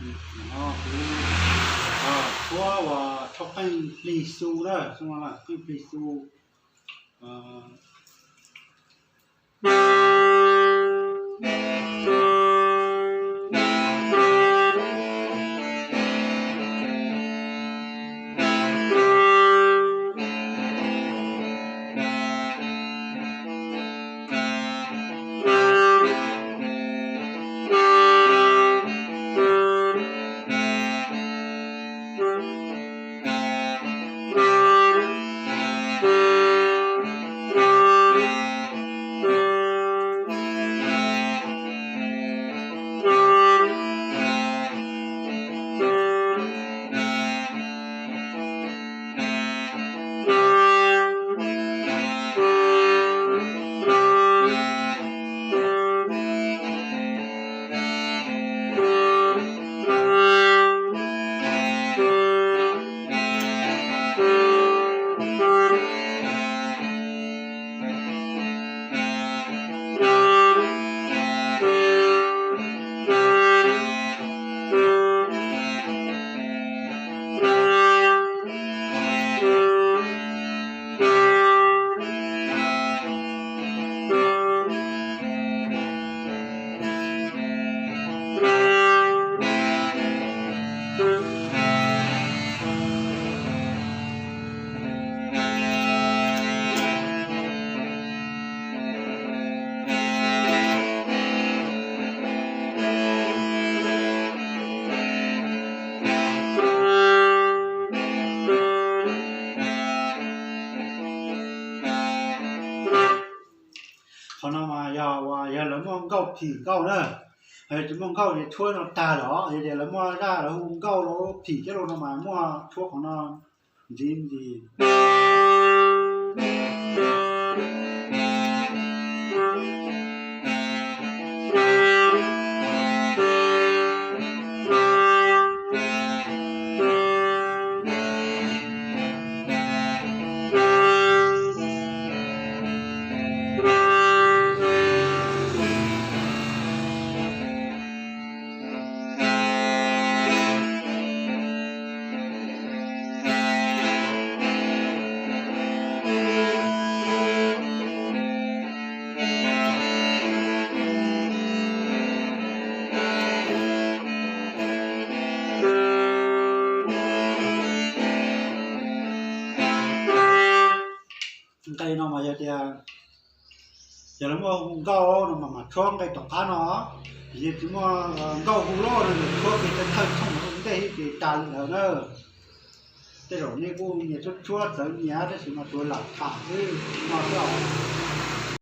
No kuv tshuab uas tshuab qeej plig xu na, qeej plig xu. Qhov no mas yog uas yog lawv muaj nkauj phim nkauj na, yog tsis muaj nkauj ces tshuab no tag lawm, yog tias lawv muaj zaj lawv hu nkauj los phim coj los no mas muaj tshuab qhov no ntxiv ntxiv. Nqe no mas yog tias, yog lawv muaj hu nkauj no mas mam tshuab nqe tom qab no, yog tsis muaj nkauj hu loj no ces tshuab kiag thawj thooj ntej ces tas li ntawd na. Tej zaum nej kuj nyias tshuab tshuab txawv nyias tab sis mas tsuas lam tham xwb no xwb os.